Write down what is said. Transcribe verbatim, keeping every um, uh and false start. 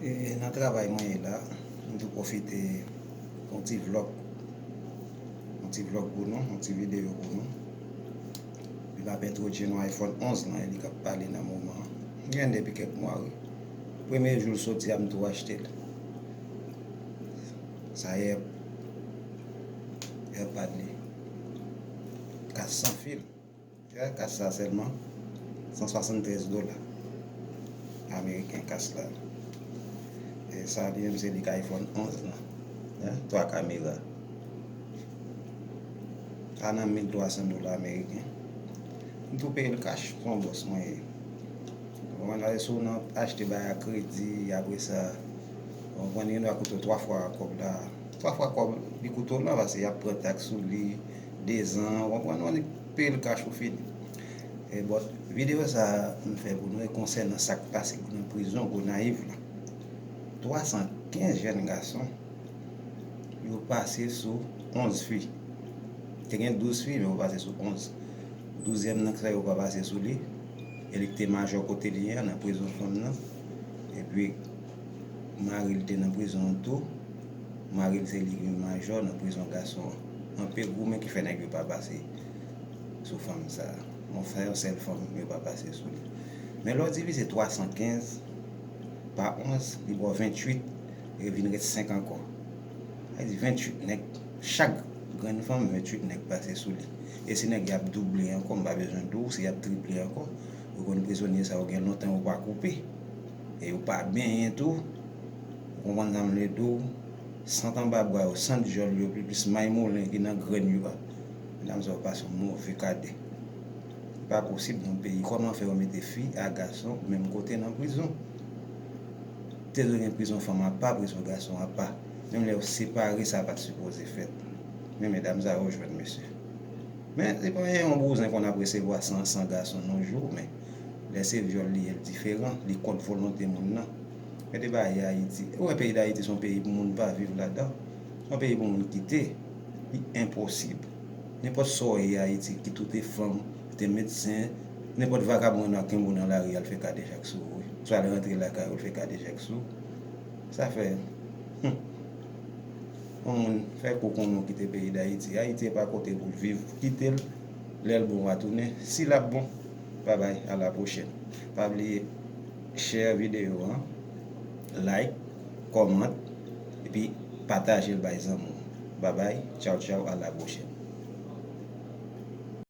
E nan travay mwen ye la, m tou pwofite yon ti vlòg, yon ti vlòg pou nou, yon ti videyo pou nou. Li ap entwodui nou iPhone onz lan, e li k ap pale nan moman an. Gen depi kèk mwa, wi. Premye jou l soti a, m tou achte l. Sa ye, AirPod li. Kas san fil. Kas sa sèlman san swasanntrèz dola ameriken, kas la. E sa li menm se li k iPhone onz lan. Twa kamera. Sa nan mil twa san dola ameriken. M tou peye l kach, se yon bòs mwen ye. Ou konprann? Paske si w nan achte bagay a kredi, apre sa, ou konprann, gen dwa koute w twa fwa kòb la. Twa fwa kòb li koute w lan, paske y ap pran taks sou li, dezan, ou konprann, ou peye l kach ou fini. E bòt videyo sa a m fè pou nou e konsènan sa k pase nan prizon Gonayiv la. Twa san kenz jèn gason, yo pase sou onz fi. Te gen douz fi, men yo pase sou onz. Douzyèm nan sa yo pa pase sou li. E li te majò kote li an nan prizon fanm nan. Epi mari l te nan prizon an tou. Mari l se li ki majò nan prizon gason an. Anpil goumen ki fè nèg yo pa pase sou fanm sa a. Bon, fè yon sèl fanm yo pa pase sou li. Men lè w divize twa san kenz pa onz, li ba w venntuit, e vin ret senk ankò. Sa vle di venntuit nèg, chak grenn fanm, venntuit nèg pase sou li. E si nèg y ap double ankò, m pa bezwen di w, si y ap triple ankò, ou konn prizonye sa yo gen lontan yo pa koupe. E yo pa benyen tou. Ou konprann sa m vle di w? Sant anba bra yo, sant dyòl yo, pi plis may moulen ki nan grenn yo a. Medam sa yo pase yon move kadè. Li pa posib nan yon peyi. Kòman fè yo mete fi a gason menm kote nan prizon? Te dwe gen prizon fanm apa, prizon gason apa. Menm lè yo separe, sa pa t sipoze fèt. Men medam sa yo jwenn mesye. Men, se pa yon bouzen konn ap resevwa san, san gason nan yon jou, men lè se vyòl li ye, l diferan, li kont volonte moun nan. Gade bagay Ayiti. Ou wè peyi Dayiti se yon peyi pou moun pa viv ladan. Se yon peyi pou moun kite. Li enposib. Nenpòt sa w ye Ayiti, kit ou te fanm, te medsen, nenpòt vakabon nan kenbe w nan lari, al fè kadejak sou ou, wi. Swa al rantre lakay ou, l fè kadejak sou ou. Sa fè, hmm. Yon moun fè kou konnen w kite peyi Dayiti. Ayiti e pa kote pou l viv. Kite l, lè l bon w a tounen. Si l ap bon, babay, a la pwochèn. Pa bliye share videyo an, like, kòmante, epi pataje l bay zanmi w. Babay, tchaw tchaw, a la pwochèn.